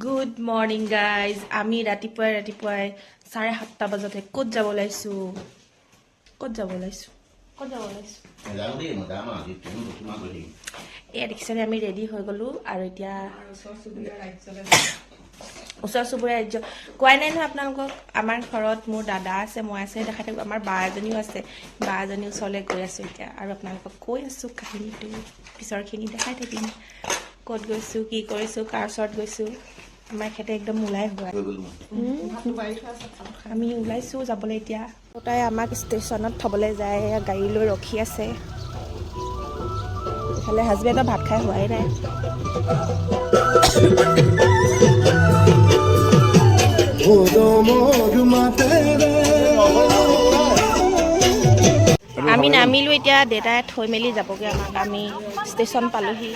Good morning guys. আমি ৰাতিপুৱাই ৰাতিপুৱাই 7:30 বজাতে ক'ত যাব ওলাইছোঁ? ক'ত যাব ওলাইছোঁ? ক'ত যাব ওলাইছোঁ? নাযাওঁ দেই, মই যাম আজি। ট্ৰেইনত কিমান গৈ থাকিম। এয়া দেখিছেনে, আমি ৰেডি হৈ গ'লোঁ আৰু এতিয়া ওচৰ চুবুৰীয়া ৰাজ্য কোৱাই নাই নহয় আপোনালোকক। আমাৰ ঘৰত মোৰ দাদা আছে, মই আছে, দেখাই থাকোঁ। আমাৰ বা এজনীও আছে, বা এজনীৰ ওচৰলৈ গৈ আছোঁ এতিয়া আৰু আপোনালোকক কৈ আছোঁ কাহিনীটো। পিছৰখিনি দেখাই থাকিম, ক'ত গৈছোঁ, কি কৰিছোঁ, কাৰ ওচৰত গৈছোঁ। আমাৰ এখেতে একদম ওলাই হোৱা হৈ গ'লো মই। আমি ওলাইছোঁ যাবলৈ এতিয়া। তাই আমাক ষ্টেচনত থ'বলৈ যায়, গাড়ী লৈ ৰখি আছে। ইফালে হাজবেণ্ডৰ ভাত খাই হোৱাই নাই। আমি নামিলোঁ এতিয়া, দেউতাই থৈ মেলি যাবগৈ আমাক। আমি ষ্টেচন পালোহি।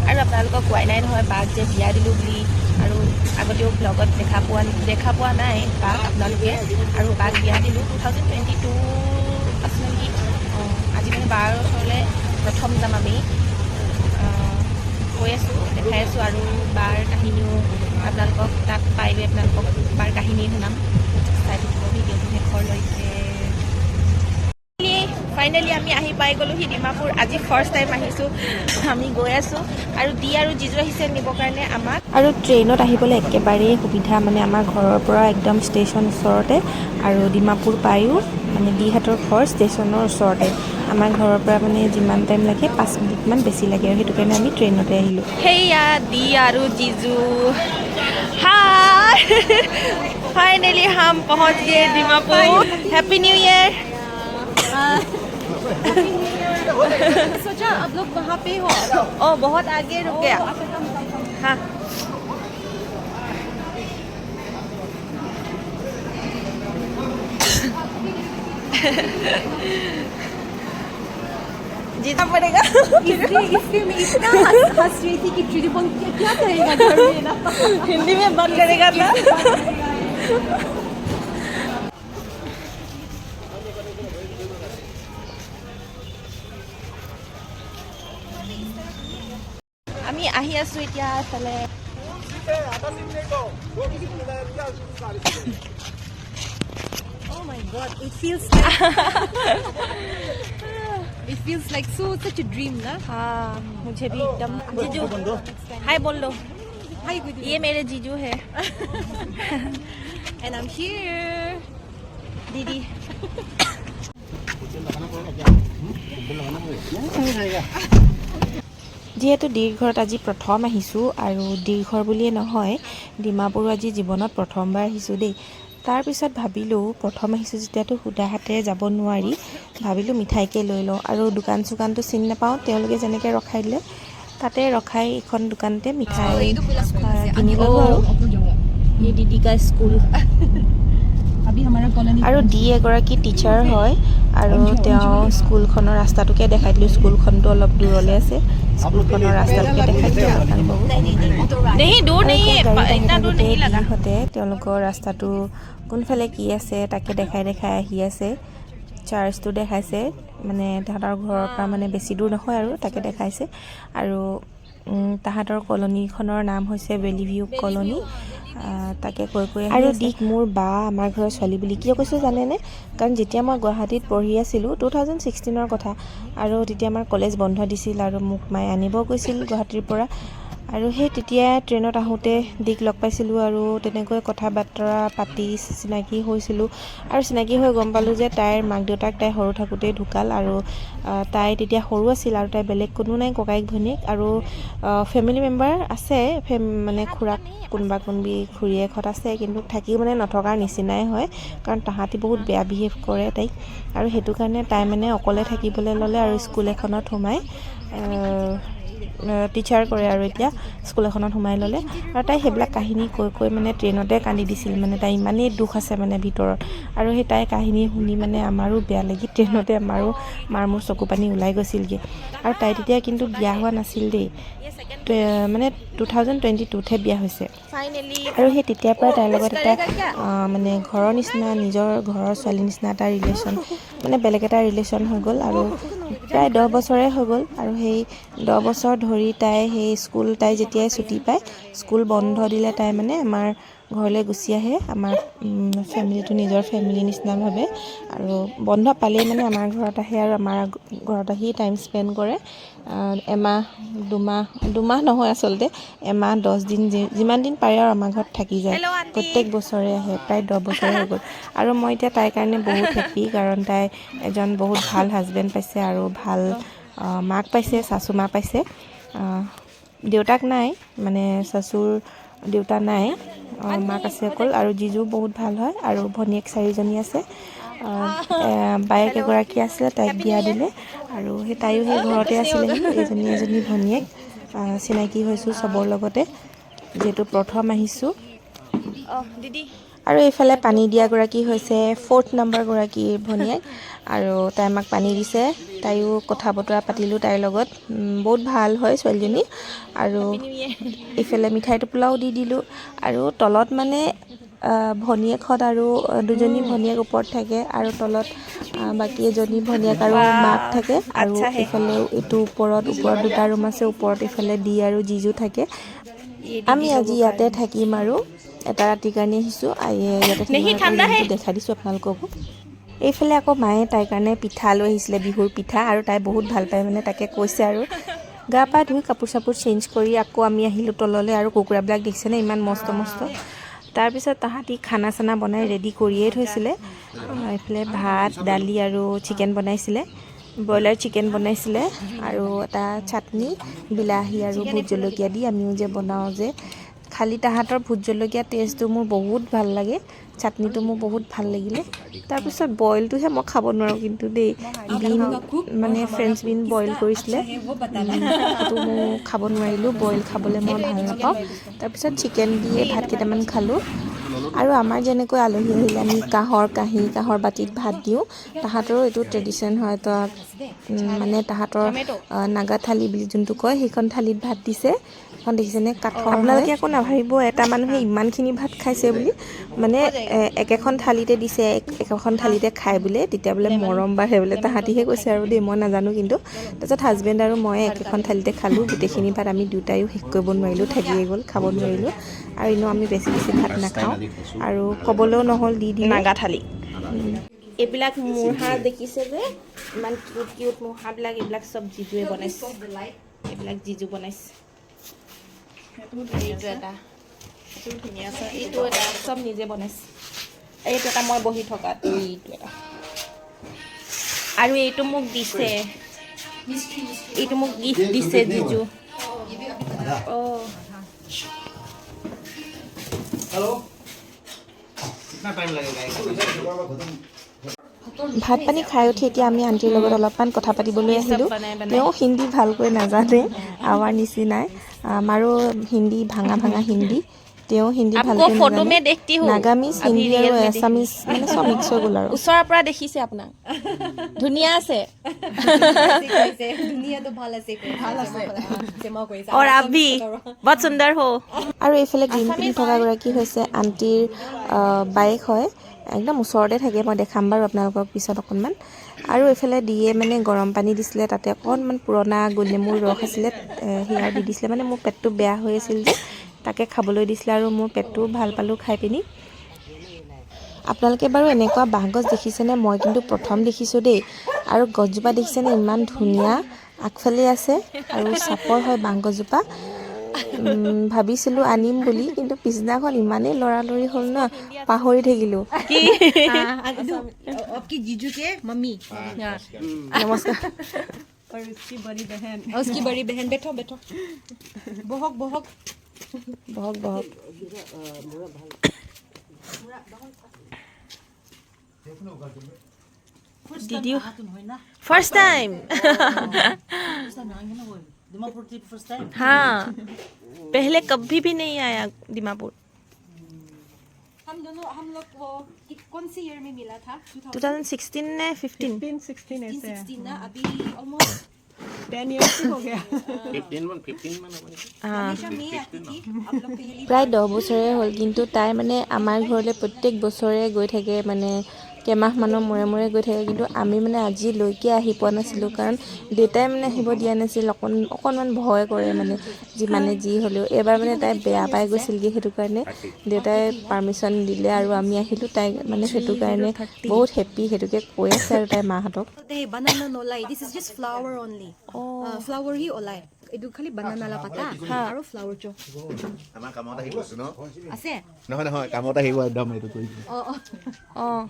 আৰু আপোনালোকক কোৱাই নাই নহয় বাক যে বিয়া দিলোঁ বুলি। আৰু আগতেও ব্লগত দেখা পোৱা নাই বাক আপোনালোকে। আৰু বাক বিয়া দিলোঁ 2022 আছিলে নেকি। অঁ, আজি মানে বাৰ ওচৰলৈ প্ৰথম যাম আমি। গৈ আছোঁ, দেখাই আছোঁ। আৰু বাৰ কাহিনীও আপোনালোকক তাত পাই গৈ আপোনালোকক বাৰ কাহিনী শুনাম। চাই থাকিব ভিডিঅ'টো শেষৰলৈকে। ফাইনেলি আমি আহি পাই গ'লোহি ডিমাপুৰ। আজি ফাৰ্ষ্ট টাইম আহিছোঁ। আমি গৈ আছোঁ আৰু দি আৰু জিজু আহিছে নিবৰ কাৰণে আমাক। আৰু ট্ৰেইনত আহিবলৈ একেবাৰেই সুবিধা, মানে আমাৰ ঘৰৰ পৰা একদম ষ্টেচন ওচৰতে আৰু ডিমাপুৰ পায়ো মানে দিহাটৰ ঘৰ ষ্টেচনৰ ওচৰতে। আমাৰ ঘৰৰ পৰা মানে যিমান টাইম লাগে, 5 মিনিটমান বেছি লাগে আৰু সেইটো কাৰণে আমি ট্ৰেইনতে আহিলোঁ। সেয়া দি আৰু জিজু। হাই, ফাইনেলি हम पहुंच गए ডিমাপুৰ। Happy new year. सोचा आप लोग वहाँ पे हो। ओ, बहुत आगे रुक गया। हाँ। जीतना पड़ेगा। इसलिए इसलिए मैं इतना हंस हंस रही थी कि त्रिभुवन क्या क्या करेगा घर में ना। हिंदी में बात करेगा ना। আমি আহি আছো এতিয়া এফালে। Oh my God, it feels like so such a dream ना। हाँ, मुझे भी एकदम। जीजू, हाय बोल लो। हाय गुडू। ये मेरे जीजू है। And I'm here. दीदी। যিহেতু দীৰ ঘৰত আজি প্ৰথম আহিছোঁ আৰু দীৰ ঘৰ বুলিয়ে নহয়, ডিমাপুৰো আজি জীৱনত প্ৰথমবাৰ আহিছোঁ দেই। তাৰপিছত ভাবিলোঁ, প্ৰথম আহিছোঁ যেতিয়াতো সুদা হাতেৰে যাব নোৱাৰি। ভাবিলোঁ মিঠাইকে লৈ লওঁ। আৰু দোকান চোকানটো চিনি নাপাওঁ, তেওঁলোকে যেনেকৈ ৰখাই দিলে তাতে ৰখাই এইখন দোকানতে মিঠাই কিনি ল'লোঁ। আৰু ये दीदी का স্কুল। अभी हमारा कॉलोनी আৰু দি এগৰাকী টিচাৰ হয় আৰু তেওঁ স্কুলখনৰ ৰাস্তাটোকে দেখাই দিলোঁ। স্কুলখনটো অলপ দূৰলৈ আছে, স্কুলখনৰ ৰাস্তাটোকে দেখাই দিলোঁ আপোনালোককো। গাড়ীত তেওঁলোকৰ ৰাস্তাটো কোনফালে কি আছে তাকে দেখাই দেখাই আহি আছে। চাৰ্চটো দেখাইছে, মানে তাহাঁতৰ ঘৰৰ পৰা মানে বেছি দূৰ নহয় আৰু তাকে দেখাইছে। আৰু তাহাঁতৰ কলনীখনৰ নাম হৈছে ভেলি ভিউ কলনী। তাকে কৈ কৈ। আৰু দিক মোৰ বা আমাৰ ঘৰৰ ছোৱালী বুলি কিয় কৈছোঁ জানেনে? কাৰণ যেতিয়া মই গুৱাহাটীত পঢ়ি আছিলোঁ, 2016ৰ কথা, আৰু তেতিয়া আমাৰ কলেজ বন্ধ দিছিল আৰু মোক মায়ে আনিব গৈছিল গুৱাহাটীৰ পৰা। আৰু সেই তেতিয়া ট্ৰেইনত আহোঁতে দিক লগ পাইছিলোঁ আৰু তেনেকৈ কথা বতৰা পাতি চিনাকি হৈছিলোঁ। আৰু চিনাকি হৈ গম পালোঁ যে তাইৰ মাক দেউতাক তাই সৰু থাকোঁতেই ঢুকাল আৰু তাই তেতিয়া সৰু আছিল আৰু তাই বেলেগ কোনো নাই, ককায়েক ভনীয়েক আৰু ফেমিলি মেম্বাৰ আছে, মানে খুৰাক কোনোবা কোনোবি খুৰীয়েকহঁত আছে, কিন্তু থাকি মানে নথকাৰ নিচিনাই হয়, কাৰণ তাহাঁতি বহুত বেয়া বিহেভ কৰে তাইক। আৰু সেইটো কাৰণে তাই মানে অকলে থাকিবলৈ ল'লে আৰু স্কুল এখনত সোমাই। টিচাৰ কৰে আৰু এতিয়া স্কুল এখনত সোমাই ল'লে। আৰু তাই সেইবিলাক কাহিনী কৈ কৈ মানে ট্ৰেইনতে কান্দি দিছিল। মানে তাই ইমানেই দুখ আছে মানে ভিতৰত। আৰু সেই তাইৰ কাহিনী শুনি মানে আমাৰো বেয়া লাগি ট্ৰেইনতে আমাৰো মাৰ মোৰ চকু পানী ওলাই গৈছিলগৈ। আৰু তাই তেতিয়া কিন্তু বিয়া হোৱা নাছিল দেই, মানে 2022তহে বিয়া হৈছে। আৰু সেই তেতিয়াৰ পৰা তাইৰ লগত এটা মানে ঘৰৰ নিচিনা, নিজৰ ঘৰৰ ছোৱালীৰ নিচিনা এটা ৰিলেশ্যন, মানে বেলেগ এটা ৰিলেশ্যন হৈ গ'ল। আৰু প্ৰায় 10 বছৰে হৈ গ'ল। আৰু সেই 10 বছৰ ধৰি তাই সেই স্কুল, তাই যেতিয়াই ছুটি পায়, স্কুল বন্ধ দিলে তাই মানে আমাৰ ঘৰলৈ গুচি আহে। আমাৰ ফেমিলিটো নিজৰ ফেমিলি নিচিনা ভাবে আৰু বন্ধ পালেই মানে আমাৰ ঘৰত আহে আৰু আমাৰ ঘৰত আহি টাইম স্পেণ্ড কৰে। এমাহ 2 মাহ, 2 মাহ নহয় আচলতে, এমাহ 10 দিন, যিমান দিন পাৰে আৰু আমাৰ ঘৰত থাকি যায়। প্ৰত্যেক বছৰে আহে, প্ৰায় 10 বছৰে হৈ গ'ল। আৰু মই এতিয়া তাইৰ কাৰণে বহুত হেপ্পী, কাৰণ তাই এজন বহুত ভাল হাজবেণ্ড পাইছে আৰু ভাল মাক পাইছে, শাশু মা পাইছে। দেউতাক নাই, মানে শাশুৰ দেউতা নাই, মাক আছে অকল। আৰু জিজু বহুত ভাল হয়। আৰু ভনীয়েক চাৰিজনী আছে। বায়েক এগৰাকী আছিলে, তাইক বিয়া দিলে আৰু সেই তাইও সেই ঘৰতে আছিলেহি। এজনী এজনী ভনীয়েক। চিনাকি হৈছোঁ চবৰ লগতে, যিহেতু প্ৰথম আহিছোঁ। আৰু এইফালে পানী দিয়াগৰাকী হৈছে ফ'ৰ্থ নম্বৰগৰাকীৰ ভনীয়েক আৰু তাই আমাক পানী দিছে। তাইও কথা বতৰা পাতিলোঁ তাইৰ লগত। বহুত ভাল হয় ছোৱালীজনী। আৰু এইফালে মিঠাই টোপোলাও দি দিলোঁ। আৰু তলত মানে ভনীয়েকহঁত আৰু দুজনী ভনীয়েক ওপৰত থাকে আৰু তলত বাকী এজনী ভনীয়েক আৰু মাক থাকে। আৰু এইফালেও এইটো ওপৰত ওপৰত দুটা ৰুম আছে। ওপৰত এইফালে দি আৰু জিজু থাকে। আমি আজি ইয়াতে থাকিম আৰু এটা ৰাতিৰ কাৰণে আহিছোঁ। ইয়াতে থাকিম, দেখাই দিছোঁ আপোনালোককো। এইফালে আকৌ মায়ে তাইৰ কাৰণে পিঠা লৈ আহিছিলে, বিহুৰ পিঠা, আৰু তাই বহুত ভাল পায় মানে, তাকে কৈছে। আৰু গা পা ধুই কাপোৰ চাপোৰ চেঞ্জ কৰি আকৌ আমি আহিলোঁ তললৈ। আৰু কুকুৰাবিলাক দেখিছেনে, ইমান মস্ত মস্ত। তাৰপিছত তাহাঁতি খানা চানা বনাই ৰেডি কৰিয়ে থৈছিলে। এইফালে ভাত, দালি আৰু চিকেন বনাইছিলে, ব্ৰইলাৰ চিকেন বনাইছিলে আৰু এটা চাটনি, বিলাহী আৰু ভোট জলকীয়া দি আমিও যে বনাওঁ যে। খালি তাহাঁতৰ ভোট জলকীয়া টেষ্টটো মোৰ বহুত ভাল লাগে। চাটনিটো মোৰ বহুত ভাল লাগিলে। তাৰপিছত বইলটোহে মই খাব নোৱাৰোঁ কিন্তু দেই। বিন মানে ফ্ৰেঞ্চ বিন বইল কৰিছিলে, সেইটো মই খাব নোৱাৰিলোঁ। বইল খাবলৈ মই ভাল নাপাওঁ। তাৰপিছত চিকেন দিয়ে ভাত কেইটামান খালোঁ। আৰু আমাৰ যেনেকৈ আলহী আহিলে আমি কাঁহৰ কাঁহী, কাঁহৰ বাতিত ভাত দিওঁ, তাহাঁতৰো এইটো ট্ৰেডিশ্যন হয়। তো মানে তাহাঁতৰ নাগা থালি বুলি যোনটো কয়, সেইখন থালিত ভাত দিছে। এখন দেখিছেনে, কাঠৰ। আপোনালোকে আকৌ নাভাবিব এটা মানুহে ইমানখিনি ভাত খাইছে বুলি। মানে একেখন থালিতে দিছে, একেখন থালিতে খাই বোলে, তেতিয়া বোলে মৰম বাঢ়ে বোলে। তাহাঁতিহে কৈছে আৰু দেই, মই নাজানো কিন্তু। তাৰপিছত হাজবেণ্ড আৰু মই একেখন থালিতে খালোঁ গোটেইখিনি ভাত। আমি দুটাইও শেষ কৰিব নোৱাৰিলোঁ, থাকিয়ে গ'ল, খাব নোৱাৰিলোঁ। আৰু এনেও আমি বেছি বেছি ভাত নাখাওঁ। আৰু ক'বলৈও নহ'ল, দি দিলে। নাগা থালি। এইবিলাক মূঢ়া দেখিছে যে, ইমান কিউট কিউট মূঢ়াবিলাক, এইবিলাক চব জিজুৱে বনাইছে। এইবিলাক জিজু বনাইছে। এইটো এটা, এইটো এটা, চব নিজে বনাইছে। এইটো এটা মই বহি থকা, এইটো এটা। আৰু এইটো মোক দিছে, এইটো মোক গিফ্ট দিছে জিজু। অঁ। हेलो, कितना टाइम लगेगा? ভাত পানী খাই উঠি এতিয়া আমি আণ্টিৰ লগত অলপমান কথা পাতিবলৈ আহিলোঁ। বনাই বনাই। তেওঁ হিন্দী ভালকৈ নাজানে আমাৰ নিচিনাই। আমাৰো হিন্দী ভাঙা ভাঙা হিন্দী, তেওঁ হিন্দী आपको ভালকৈ फोटो নাজানে। में देखती हूँ। নাগামিজ अभी হিন্দী আৰু रियल में। এছামিজ মানে চব মিক্স হৈ গ'ল আৰু। ওচৰৰ পৰা দেখিছে আপোনাক, ধুনীয়া আছে। ধুনীয়াটো ভাল আছে, ভাল আছে। और आप भी बहुत सुंदर हो। আৰু এইফালে গ্ৰীণ পিন্ধি থকাগৰাকী হৈছে আণ্টিৰ বায়েক হয়। একদম ওচৰতে থাকে, মই দেখাম বাৰু আপোনালোকক পিছত অকণমান। আৰু এইফালে দিয়ে মানে গৰম পানী দিছিলে, তাতে অকণমান পুৰণা গোলনেমুৰ ৰস আছিলে, সেয়াও দি দিছিলে। মানে মোৰ পেটটো বেয়া হৈ আছিল যে, তাকে খাবলৈ দিছিলে আৰু মোৰ পেটটোও ভাল পালোঁ খাই পিনি। আপোনালোকে বাৰু এনেকুৱা বাঁহগছ দেখিছেনে? মই কিন্তু প্ৰথম দেখিছোঁ দেই। আৰু গছজোপা দেখিছেনে, ইমান ধুনীয়া, আগফালে আছে আৰু চাপৰ হয় বাঁহগছজোপা। ভাবিছিলোঁ আনিম বুলি, কিন্তু পিছদিনাখন ইমানেই লৰালৰি হ'ল ন, পাহৰি থাকিলোঁ। आपकी जीजू के मम्मी। নমস্কাৰ। और उसकी बड़ी बहन, और उसकी बड़ी बहन। बैठो बैठो, বহক বহক। বহক বহক। Did you first time? Dimapur trip first time. हाँ, पहले कभी भी नहीं आया दिमापुर। हम दोनों, हम लोग वो कौन सी ईयर में मिला था? 2016 ने 15। 15, 16 ऐसे है। 16 ना, अभी ऑलमोस्ट 10 इयर्स ही हो गया। 15 মান, 15 মান হ'ব নেকি? हमेशा मैं आती थी, आप लोग पहली। প্ৰায় 10 বছৰে হ'ল, কিন্তু তাই মানে আমাৰ ঘৰলৈ প্ৰত্যেক বছৰে গৈ থাকে, মানে কেইমাহমানৰ মূৰে মূৰে গৈ থাকে। কিন্তু আমি মানে আজিলৈকে আহি পোৱা নাছিলোঁ, কাৰণ দেউতাই মানে আহিব দিয়া নাছিল। অকণমান ভয় কৰে মানে, যিমানে যি হ'লেও। এইবাৰ মানে তাই বেয়া পাই গৈছিলগৈ, সেইটো কাৰণে দেউতাই পাৰ্মিশ্যন দিলে আৰু আমি আহিলোঁ। তাই মানে সেইটো কাৰণে বহুত হেপ্পী, সেইটোকে কৈ আছে আৰু তাই মাহঁতক। Banana নোলায়, this is just flower only. Flower হি ওলায়। এইটো খালি বানানা লা পাতা আৰু ফ্লাৱাৰ চ আমাৰ কামত আহিব ন? আছে। নহয় নহয়, কামত আহিব একদম এইটো কৰি দিম। অঁ অঁ অঁ।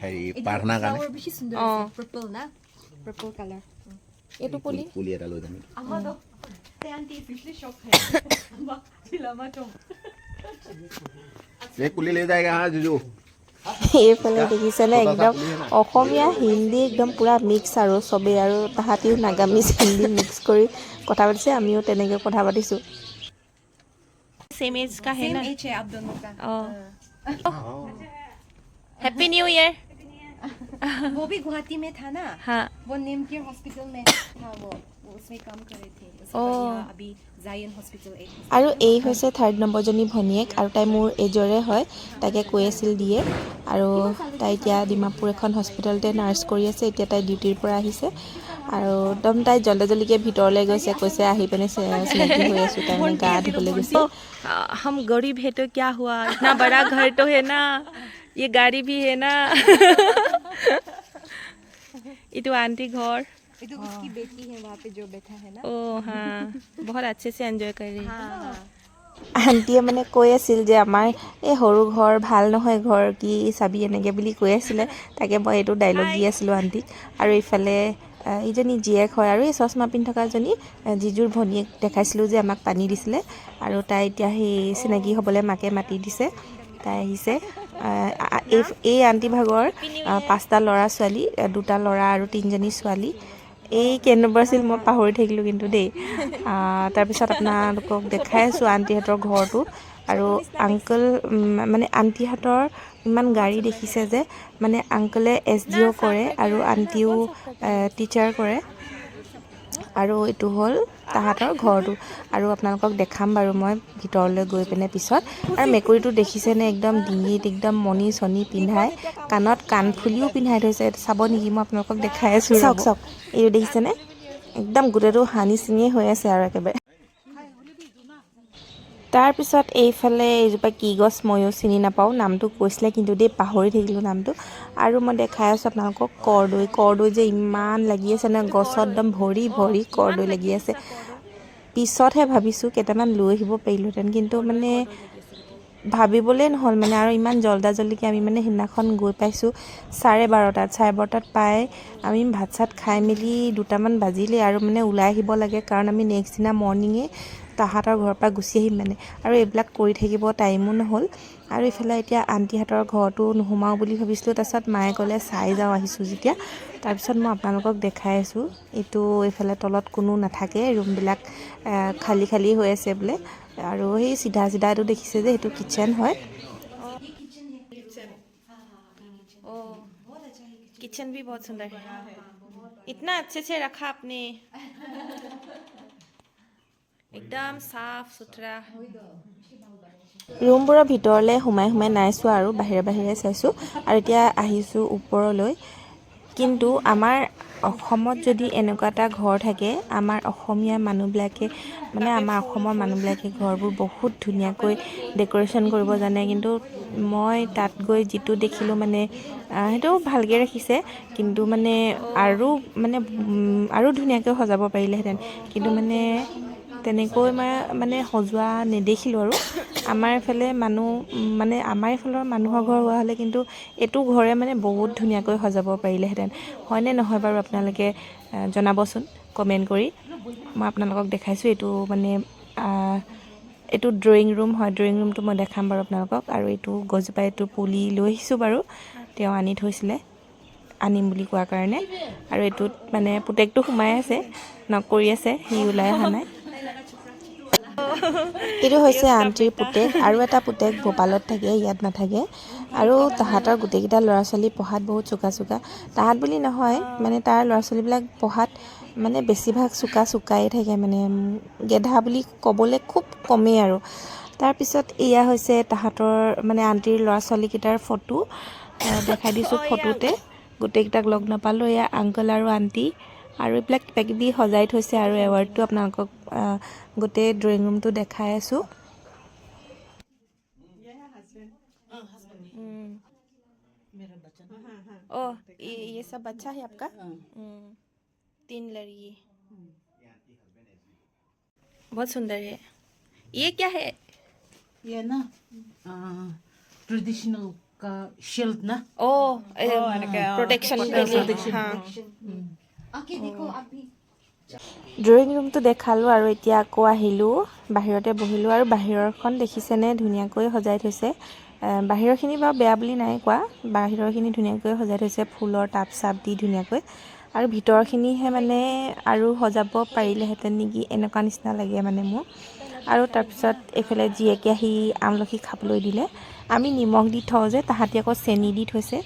হেৰি, প্ৰাৰ্থনাৰ কাৰণে। ফ্লাৱাৰ বেছি সুন্দৰ আছে, পাৰ্পল না, পাৰ্পল কালাৰ। এইটো পুলি। পুলি এটা লৈ যাম। আমাৰ আন্টি পিছলে শক है। এই পুলি লৈ যায়গা হা জিজু। এইফালে দেখিছেনে, একদম অসমীয়া হিন্দী একদম পূৰা মিক্স আৰু চবেই, আৰু তাহাঁতিও নাগামিজ হিন্দী মিক্স কৰি কথা পাতিছে। আমিও তেনেকৈ কথা পাতিছোঁ। सेम एज का है सेम ना? एज है आप दोनों का। Happy new year. वो भी गुवाहाटी में था ना? हाँ। वो नेम केयर हॉस्पिटल में था, वो उसमें काम कर रहे थे। उसके बाद यहाँ अभी जायन हॉस्पिटल एक। আৰু এই হৈছে থাৰ্ড নম্বৰজনী ভনীয়েক আৰু তাই মোৰ এজৰে হয়, তাকে কৈ আছিল দিয়ে। আৰু তাই এতিয়া ডিমাপুৰ এখন হস্পিটেলতে নাৰ্ছ কৰি আছে। এতিয়া তাই ডিউটিৰ পৰা আহিছে আৰু একদম তাই জল্দি জল্দিকৈ ভিতৰলৈ গৈছে। কৈছে আহি পিনে চিনাকি হৈ আছোঁ। তাই মানে গা ধুবলৈ গৈছে। हम गरीब है तो क्या हुआ, इतना बड़ा घर तो है ना, ये गाड़ी भी है ना। ये तो आंटी घर। ये तो उसकी बेटी है, वहाँ पे जो बैठा है ना। ओ हाँ, बहुत अच्छे से एंजॉय कर रही है। আণ্টিয়ে মানে কৈ আছিল যে আমাৰ এই সৰু ঘৰ ভাল নহয়, ঘৰ কি চাবি এনেকৈ বুলি কৈ আছিলে। তাকে মই এইটো ডাইলগ দি আছিলোঁ আণ্টিক। আৰু ইফালে এইজনী জীয়েক হয় আৰু এই চশমা পিন্ধি থকাজনী জিজুৰ ভনীয়েক, দেখাইছিলোঁ যে আমাক পানী দিছিলে। আৰু তাই এতিয়া সেই চিনাকি হ'বলৈ মাকে মাতি দিছে, তাই আহিছে। এই আণ্টি ভাগৰ পাঁচটা ল'ৰা ছোৱালী, দুটা ল'ৰা আৰু তিনিজনী ছোৱালী। এই কেই নম্বৰ আছিল মই পাহৰি থাকিলোঁ কিন্তু দেই। তাৰপিছত আপোনালোকক দেখাই আছোঁ আণ্টিহঁতৰ ঘৰটো। আৰু আংকল মানে আণ্টিহঁতৰ ইমান গাড়ী দেখিছে যে, মানে আংকলে এছডিঅ' কৰে আৰু আণ্টিও টিচাৰ কৰে। আৰু এইটো হ'ল তাহাঁতৰ ঘৰটো আৰু আপোনালোকক দেখাম বাৰু মই ভিতৰলৈ গৈ পিনে পিছত। আৰু মেকুৰীটো দেখিছেনে, একদম ডিঙিত একদম মণি চণি পিন্ধাই, কাণত কাণফুলিও পিন্ধাই থৈছে। চাব নেকি? মই আপোনালোকক দেখাই আছোঁ, চাওক চাওক। এইটো দেখিছেনে, একদম গোটেইটো হানি চিঙি হৈ আছে আৰু একেবাৰে। তাৰপিছত এইফালে এইজোপা কি গছ ময়ো চিনি নাপাওঁ, নামটো কৈছিলে কিন্তু দেই, পাহৰি থাকিলোঁ নামটো। আৰু মই দেখাই আছোঁ আপোনালোকক কৰদৈ। কৰদৈ যে ইমান লাগি আছে ন গছত, একদম ভৰি ভৰি কৰদৈ লাগি আছে। পিছতহে ভাবিছোঁ কেইটামান লৈ আহিব পাৰিলোহেঁতেন, কিন্তু মানে ভাবিবলৈ নহ'ল মানে। আৰু ইমান জল্দা জল্দিকৈ আমি মানে সিদিনাখন গৈ পাইছোঁ 12:30ত। 12:30ত পাই আমি ভাত চাত খাই মেলি 2টামান বাজিলেই আৰু মানে ওলাই আহিব লাগে, কাৰণ আমি নেক্সট দিনা মৰ্ণিঙে তাহাঁতৰ ঘৰৰ পৰা গুচি আহিম মানে। আৰু এইবিলাক কৰি থাকিব টাইমো নহ'ল। আৰু ইফালে এতিয়া আণ্টিহঁতৰ ঘৰটো নোসোমাওঁ বুলি ভাবিছিলোঁ, তাৰপিছত মায়ে ক'লে চাই যাওঁ আহিছোঁ যেতিয়া। তাৰপিছত মই আপোনালোকক দেখাই আছোঁ এইটো। এইফালে তলত কোনো নাথাকে, ৰুমবিলাক খালী খালী হৈ আছে বোলে। আৰু সেই চিধা চিধা এইটো দেখিছে যে, সেইটো কিটচেন হয়। ओ, किचन भी बहुत सुंदर है। इतना अच्छे से रखा आपने, एकदम साफ सुथरा। ৰুমবোৰৰ ভিতৰলৈ সোমাই সোমাই নাই চোৱা আৰু বাহিৰে বাহিৰে চাইছোঁ। আৰু এতিয়া আহিছোঁ ওপৰলৈ। কিন্তু আমাৰ অসমত যদি এনেকুৱা এটা ঘৰ থাকে, আমাৰ অসমীয়া মানুহবিলাকে মানে আমাৰ অসমৰ মানুহবিলাকে ঘৰবোৰ বহুত ধুনীয়াকৈ ডেক'ৰেশ্যন কৰিব জানে। কিন্তু মই তাত গৈ যিটো দেখিলোঁ মানে সেইটো ভালকৈ ৰাখিছে, কিন্তু মানে আৰু মানে আৰু ধুনীয়াকৈ সজাব পাৰিলেহেঁতেন। কিন্তু মানে তেনেকৈ মই মানে সজোৱা নেদেখিলোঁ। আৰু আমাৰ এইফালে মানুহ মানে আমাৰ এইফালৰ মানুহৰ ঘৰ হোৱা হ'লে কিন্তু এইটো ঘৰে মানে বহুত ধুনীয়াকৈ সজাব পাৰিলেহেঁতেন। হয়নে নহয় বাৰু আপোনালোকে জনাবচোন কমেণ্ট কৰি। মই আপোনালোকক দেখাইছোঁ, এইটো মানে এইটো ড্ৰয়িং ৰুম হয়। ড্ৰয়িং ৰুমটো মই দেখাম বাৰু আপোনালোকক। আৰু এইটো গছজোপা, এইটো পুলি লৈ আহিছোঁ বাৰু, তেওঁ আনি থৈছিলে। আনিম বুলি কোৱাৰ কাৰণে। আৰু এইটোত মানে পুতেকটো সোমাই আছে, নক কৰি আছে, সি ওলাই অহা নাই। এইটো হৈছে আণ্টিৰ পুতেক আৰু এটা পুতেক ভোপালত থাকে, ইয়াত নাথাকে। আৰু তাহাঁতৰ গোটেইকেইটা ল'ৰা ছোৱালী পঢ়াত বহুত চোকা চোকা। তাহাঁত বুলি নহয়, মানে তাৰ ল'ৰা ছোৱালীবিলাক পঢ়াত মানে বেছিভাগ চোকা চোকাই থাকে, মানে গেধা বুলি ক'বলৈ খুব কমেই। আৰু তাৰপিছত এয়া হৈছে তাহাঁতৰ মানে আণ্টিৰ ল'ৰা ছোৱালীকেইটাৰ ফটো দেখাই দিছোঁ। ফটোতে গোটেইকেইটাক লগ নাপালোঁ। এয়া আংকল আৰু আণ্টি আৰু এইবিলাক কিবা কিবি সজাই থৈছে আৰু এৱাৰ্ডটো আপোনালোকক গোটেই ড্ৰয়িং ৰুমটো দেখাই আছোঁ। ओ, ये सब बच्चा है आपका? तीन लड़की, बहुत सुंदर है। ये क्या है? ये ना ट्रेडिशनल का शील्ड ना। ओ, प्रोटेक्शन के लिए, हाँ। आके देखो आप भी। ড্ৰয়িং ৰুমটো দেখালোঁ আৰু এতিয়া আকৌ আহিলোঁ, বাহিৰতে বহিলোঁ। আৰু বাহিৰৰখন দেখিছেনে, ধুনীয়াকৈ সজাই থৈছে। বাহিৰৰখিনি বাৰু বেয়া বুলি নাই কোৱা, বাহিৰৰখিনি ধুনীয়াকৈ সজাই থৈছে ফুলৰ টাব চাব দি ধুনীয়াকৈ। আৰু ভিতৰখিনিহে মানে আৰু সজাব পাৰিলেহেঁতেন নেকি, এনেকুৱা নিচিনা লাগে মানে মোৰ। আৰু তাৰপিছত এইফালে জীয়েকে আহি আমলখি খাবলৈ দিলে। আমি নিমখ দি থওঁ যে, তাহাঁতি আকৌ চেনি দি থৈছে।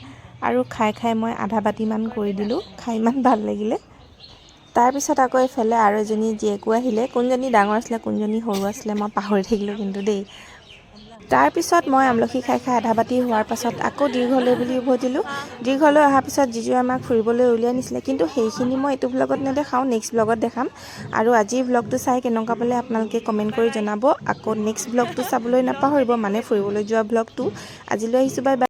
আৰু খাই খাই মই আধা বাতিমান কৰি দিলোঁ, খাই ইমান ভাল লাগিলে। তাৰপিছত আকৌ এইফালে আৰু এজনী জীয়েকো আহিলে। কোনজনী ডাঙৰ আছিলে, কোনজনী সৰু আছিলে, মই পাহৰি থাকিলোঁ কিন্তু দেই। তাৰপিছত মই আমলখি খাই খাই আধা বাতি হোৱাৰ পাছত আকৌ দীৰ্ঘলৈ বুলি উভতিলোঁ। দীৰ্ঘলৈ অহাৰ পিছত জিজুৱে আমাক ফুৰিবলৈ উলিয়াই নিছিলে, কিন্তু সেইখিনি মই এইটো ভ্লগত নেদেখাওঁ, নেক্সট ভ্লগত দেখাম। আৰু আজিৰ ভ্লগটো চাই কেনেকুৱা পালে আপোনালোকে কমেণ্ট কৰি জনাব। আকৌ নেক্সট ভ্লগটো চাবলৈ নাপাহৰিব, মানে ফুৰিবলৈ যোৱা ভ্লগটো। আজিলৈ আহিছোঁ, বাই বাই।